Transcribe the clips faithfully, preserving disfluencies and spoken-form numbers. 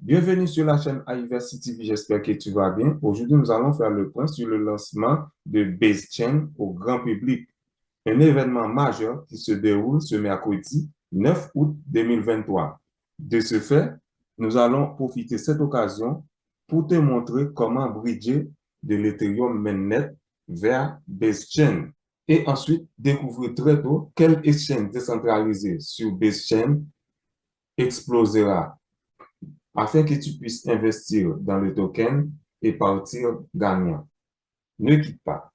Bienvenue sur la chaîne Ayiverse T V, j'espère que tu vas bien. Aujourd'hui, nous allons faire le point sur le lancement de Base Chain au grand public, un événement majeur qui se déroule ce mercredi neuf août deux mille vingt-trois. De ce fait, nous allons profiter cette occasion pour te montrer comment bridger de l'Ethereum mainnet vers Base Chain. Et ensuite, découvrir très tôt quel exchange décentralisé sur Base Chain explosera afin que tu puisses investir dans le token et partir gagnant. Ne quitte pas.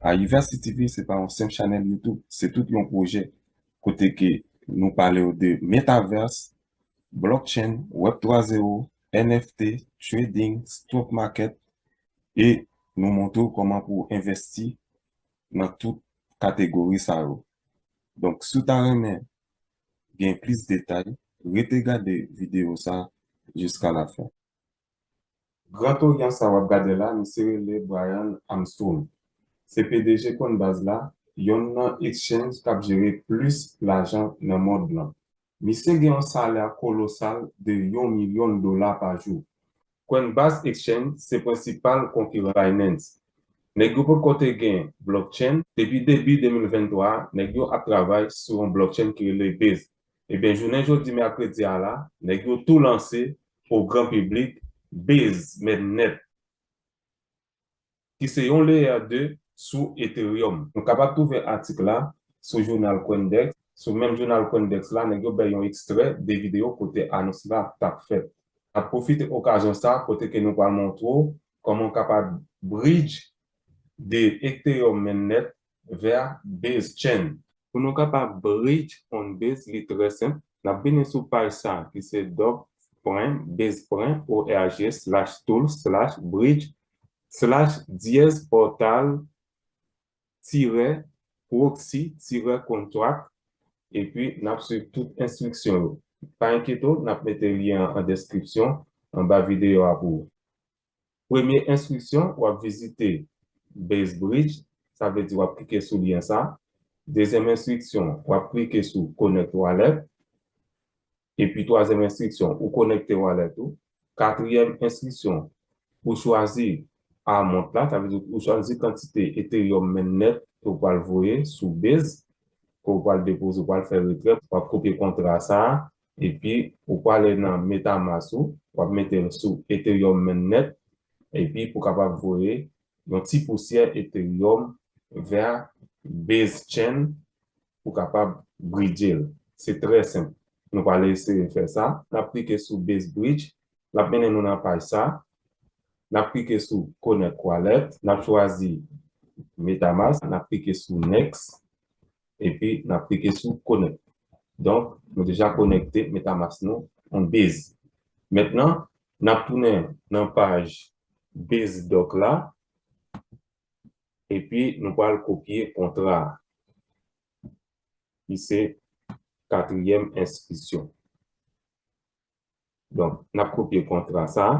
Ayiverse T V se pa yon senp chanèl YouTube, se tout yon pwojè kote ke nou pale w de metaverse, blockchain, web twa zewo, N F T, trading, stock market, e nou montre w kòman pou w envesti nan tout kategori sa yo. Donk, si w ta renmen gen plis detay, rete gade videyo sa jiska la fen. Gran Toryan sa w ap gade la, misye rele Brian Armstrong. Se P D G Coinbase la, yonn nan exchange k ap jere plis lajan nan mond lan. Misye gen yon salè kolosal de yon milyon dola pa jou. Coinbase Exchange se prensipal konkiran Binance. Nèg yo potko te gen blockchain. Depi debi de mil venntwa a, nèg yo ap travay sou yon blockchain ki rele Base. Ebyen, jounen jodi mèkredi a la, nèg yo tou lanse o gran piblik Base Mainnet, ki se yon layer de sou Ethereum. Nou kapab twouve atik la sou jounal Coindex. Sou menm jounal Coindex la, nèg yo bay yon ekstrè de videyo kote anons la t ap fèt. N ap pwofite okazyon sa kote ke nou pral montre w kòman w kapab bridge de Ethereum Mainnet vè Base Chain. Pou nou kapab bridge on Base, li trè senp. N ap vini sou paj sa ki se doc point base point org slash tools slash bridge slash dièse portal tirè proxy tirè contract, epi n ap swiv tout enstriksyon yo. Pa enkyete w, n ap mete lyen an an deskripsyon anba videyo a pou ou. Premye enstriksyon, w ap vizite Base Bridge, sa vle di w ap klike sou lyen sa. Dezyèm enstriksyon, w ap klike sou Connect Wallet. Epi twazyèm enstriksyon, ou konekte wallet ou. Katriyèm enstriksyon, ou chwazi amount la, sa vle di ou chwazi kantite Ethereum mainnet ke w pral voye sou Base, ke w pral depoze, w pral fè retrè, w ap kopye kontra sa a, epi ou prale nan MetaMask ou, w ap mete l sou Ethereum mainnet, epi pou kapab voye yon ti pousyè Ethereum vè Base Chain pou kapab bridge l. Se trè senp. Nou prale eseye fè sa. N ap klike sou Base Bridge. L ap mennen nou nan paj sa. N ap klike sou Connect Wallet. N ap chwazi MetaMask. N ap klike sou Next. Epi n ap klike sou Connect. Donk, nou deja konekte MetaMask nou on Base. Mentnan, n ap tounen nan paj Base Doc la. Epi nou pral kopye kontra a, ki se katriyèm enstriksyon. Donk, n ap kopye kontra sa a.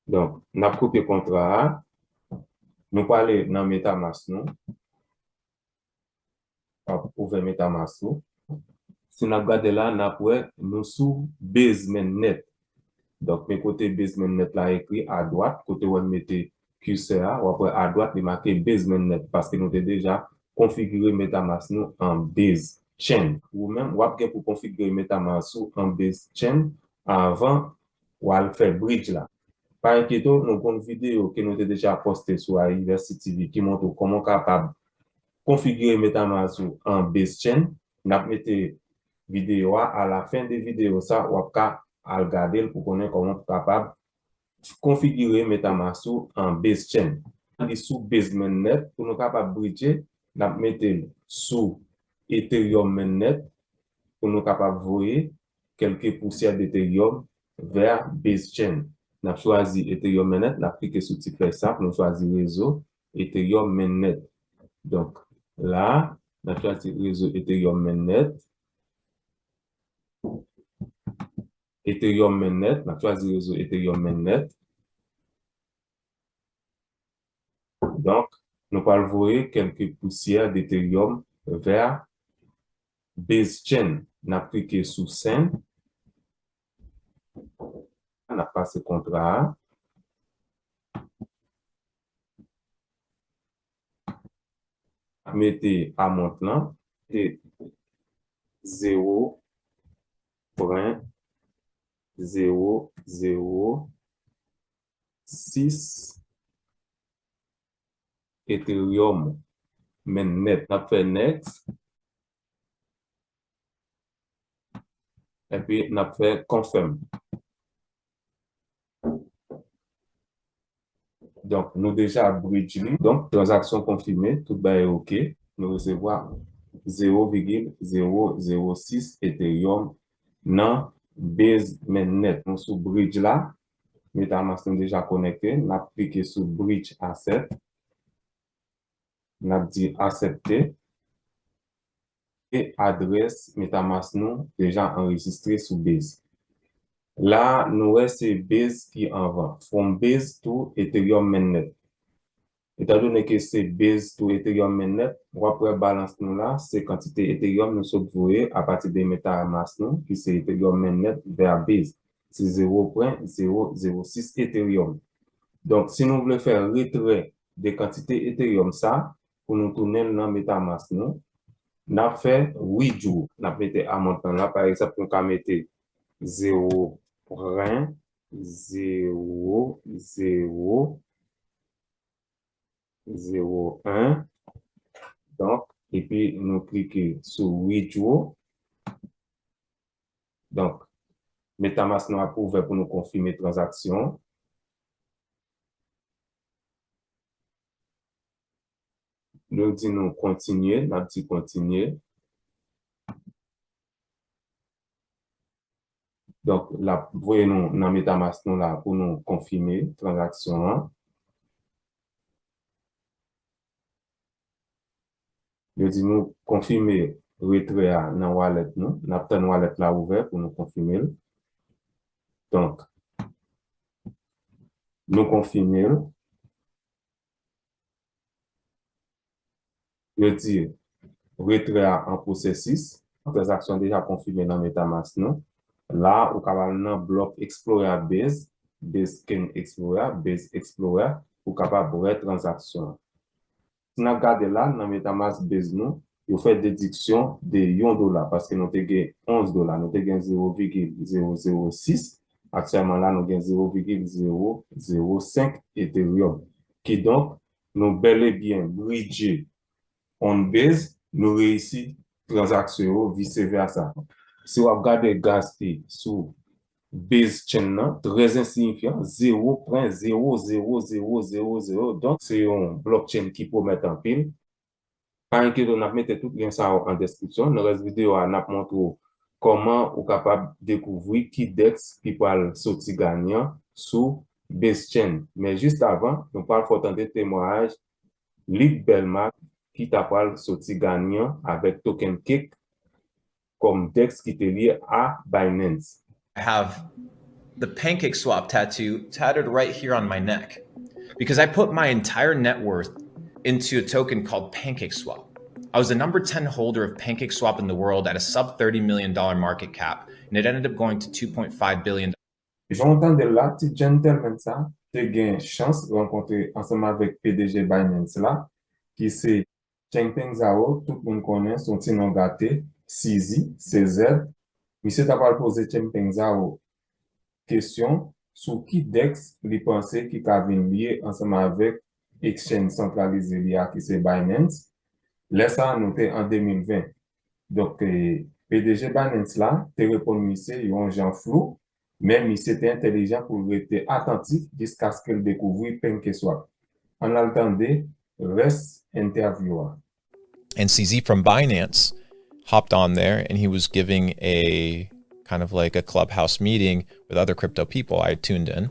Donk, n ap kopye kontra a. Nou prale nan MetaMask nou. W ap ouvè MetaMask ou. Si n ap gade la, n ap wè nou sou Base Mainnet. Donk, men kote Base Mainnet la ekri adwat, kote w wè m mete cursor a, w ap wè adwat li make Base Mainnet, paske nou te deja konfigire MetaMask nou an Base Chain. Ou menm, w ap gen pou konfigire MetaMask ou an Base Chain anvan w al fè bridge la. Pa enkyete w, nou gen yon videyo ke nou te deja poste sou Ayiverse T V ki montre w kòman w kapab konfigire MetaMask ou an Base Chain. N ap mete videyo a alafen de videyo sa, w ap ka al gade l pou konnen kòman w kapab konfigire MetaMask ou an Base Chain. Li sou Base Mainnet, pou nou kapab bridge, n ap mete l sou Ethereum Mainnet pou nou kapab voye kèlke pousyè d'Ethereum vè Base Chain. N ap chwazi Ethereum Mainnet, n ap klike sou ti flèch sa pou nou chwazi rezo Ethereum Mainnet. Donk, la, n ap chwazi rezo Ethereum Mainnet. Ethereum Mainnet, n ap chwazi rezo Ethereum Mainnet. Donk, Nou pral voye kèlke pousyè d'Ethereum vè Base Chain. N ap klike sou Send. N ap pase kontra a. Mete amount lan, mete zewo pwen zewo zewo sis Ethereum mainnet. N ap fè next. Epi n ap fè confirm. Donk, nou deja bridge li. Donk, tranzaksyon konfime, tout bagay oke. Nou resevwa zewo vigil zewo zewo sis Ethereum nan Base Mainnet. Nou sou bridge la. MetaMask nou deja konekte. N ap klike sou bridge asset. N ap di aksepte. E adrès MetaMask nou deja anrejistre sou Base. La, nou wè se Base ki anvan. From Base to Ethereum Mainnet. Etandone ke se Base to Ethereum Mainnet, w ap wè balans nou la, se kantite Ethereum nou sot voye apati de MetaMask nou, ki se Ethereum Mainnet vè Base. Se zewo pwen zewo zewo sis Ethereum. Donk, si nou vle fè retrè de kantite Ethereum sa, pou nou tounen l nan MetaMask nou, n ap fè withdraw. N ap mete amount lan la, pa egzanp, nou ka mete zewo pwen zewo zewo zewo en. Donk, epi nou klike sou withdraw. Donk, MetaMask nou ap ouvè pou nou konfime tranzaksyon. Nou di nou kontinye, n ap di kontinye. Donk, l ap voye nou nan MetaMask nou la pou nou konfime tranzaksyon an. Yo di nou konfime retrè a nan wallet nou. N ap tann wallet la ouvè pou nou konfime l. Donk, nou konfime l. Yo di retrè a an pwosesis. Tranzaksyon deja konfime nan MetaMask nou. La, ou kapab al nan blòk Explorer Base, Base Chain Explorer, Base Explorer, ou kapab wè tranzaksyon an. Si n ap gade la, nan MetaMask Base nou, yo fè dediksyon de yon dola, paske nou te gen onz dola, nou te gen zewo vigil zewo zewo sis, aktyèlman la, nou gen zewo vigil zewo zewo senk Ethereum. Kidonk, nou bèl e byen bridge on Base, nou reyisi tranzaksyon yo, vice versa. Si w ap gade gas fee sou Base Chain nan, trè ensiyifyan, zewo pwen zewo zewo zewo zewo zewo. Donk, se yon blockchain ki pwomèt anpil. Pa enkyete w, n ap mete tout lyen sa yo an deskripsyon. Nan rès videyo a, n ap montre w kòman ou kapab dekouvri ki dex ki pral soti ganyan sou Base Chain. Men jis avan, nou pral fè w tande temwayaj Luc Belmac ki ta pral soti ganyan avèk Token Cake kòm dex ki te lye a Binance. I have the PancakeSwap tattoo tatted right here on my neck because I put my entire net worth into a token called PancakeSwap. I was the number ten holder of PancakeSwap in the world at a sub thirty million dollar market cap, and it ended up going to two point five billion. Jan w tande l la, ti gentleman sa te gen chans rankontre ansanm avèk P D G Binance la, ki se Changpeng Zhao, tout moun konnen, se yon ti non gate, C Z, C Z. Misye ta pral poze Changpeng Zhao kesyon sou ki dex li panse ki ka vin lye ansanm avèk exchange santralize li a ki se Binance. Lè sa a, nou te an de mil ven. Donk, eh, P D G Binance la te reponn misye yon jan flou, men misye te entèlijan pou l rete atantif jiskaske l dekouvri PancakeSwap. Ann al tande rès entèvyou a. And C Z from Binance hopped on there and he was giving a kind of like a clubhouse meeting with other crypto people. I tuned in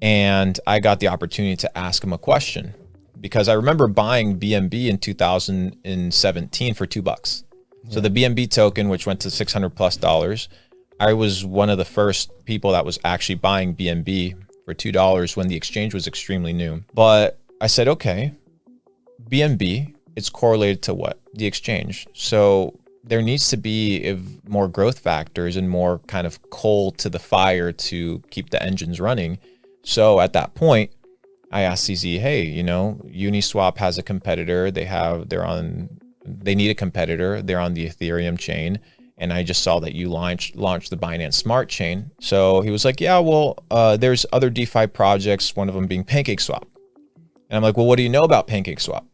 and I got the opportunity to ask him a question because I remember buying B N B in two thousand seventeen for two bucks. So the B N B token, which went to six hundred plus dollars, I was one of the first people that was actually buying B N B for two dollars when the exchange was extremely new. But I said, okay, B N B, it's correlated to what? The exchange. So there needs to be, if, more growth factors and more kind of coal to the fire to keep the engines running. So at that point, I asked C Z, "Hey, you know, Uniswap has a competitor. They have, they're on, they need a competitor. They're on the Ethereum chain. And I just saw that you launched, launched the Binance Smart Chain." So he was like, "Yeah, well, uh, there's other DeFi projects, one of them being PancakeSwap." And I'm like, "Well, what do you know about PancakeSwap?"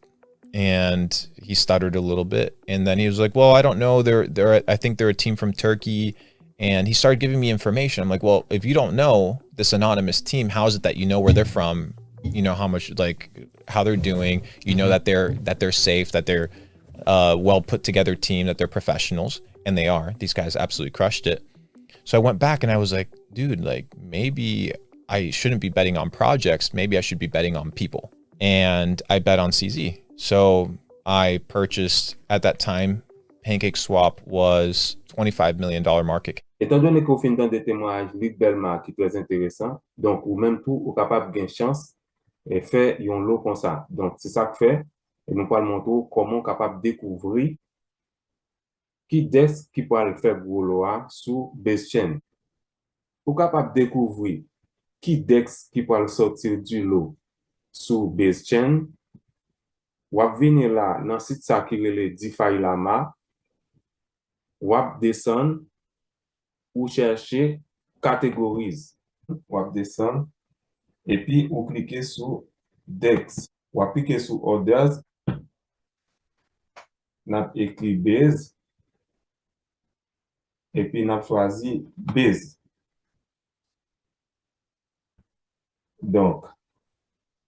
And he stuttered a little bit. And then he was like, "Well, I don't know. They're, they're, I think they're a team from Turkey." And he started giving me information. I'm like, "Well, if you don't know this anonymous team, how is it that you know where they're from? You know how much, like, how they're doing. You know that they're, that they're safe, that they're, uh, well put together team, that they're professionals." And they are. These guys absolutely crushed it. So I went back and I was like, "Dude, like, maybe I shouldn't be betting on projects. Maybe I should be betting on people." And I bet on C Z. So I purchased, at that time, PancakeSwap was twenty-five million dollar market cap. Etandone ke w fin tande temwayaj Luc Bellemare ki trè enteresan, donk ou menm tou ou kapab gen chans e fè yon lo konsa. Donk se sa k fè e nou pral montre w kòman w kapab dekouvri ki dex ki pral fè gwo lo a sou Bezchain. Ou kapab dekouvri ki dex ki pral sòti di lo sou Bezchain. W ap vini la nan sit sa ki rele DeFi Lama. W ap desann, ou chèche Categories. W ap desann, epi ou klike sou dex. W ap klike sou Others. N ap ekri Bez. Epi n ap chwazi Bez. Donk,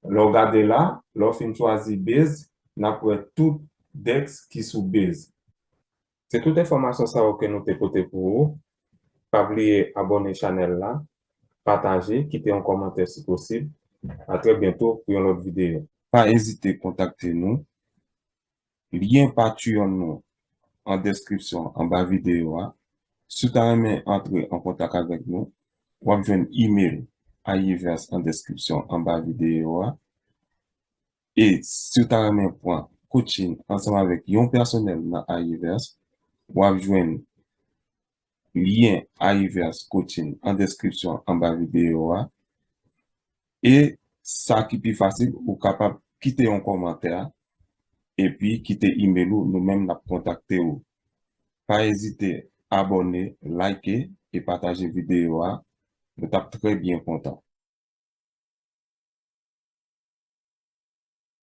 lè w gade la, lè w fin chwazi Bez, n ap wè tout dex ki sou Bez. Se tout enfòmasyon sa yo ke nou te pote pou ou. Pa bliye abòne chanèl la, pataje, kite yon kòmantè si posib. A trè byento pou yon lòt videyo. Pa ezite kontakte nou. Lyen Patreon nou an deskripsyon anba videyo a. Si w ta renmen antre an kontak avèk nou, w ap jwenn email Ayiverse an deskripsyon anba videyo a. E si w ta renmen pran coaching ansanm avèk yon pèsonèl nan Ayiverse, w ap jwenn lyen Ayiverse Coaching an deskripsyon anba videyo a. E sa ki pi fasil, ou kapab kite yon kòmantè epi kite email ou, nou menm n ap kontakte ou. Pa ezite abòne, like e pataje videyo a. Nou t ap trè byen kontan.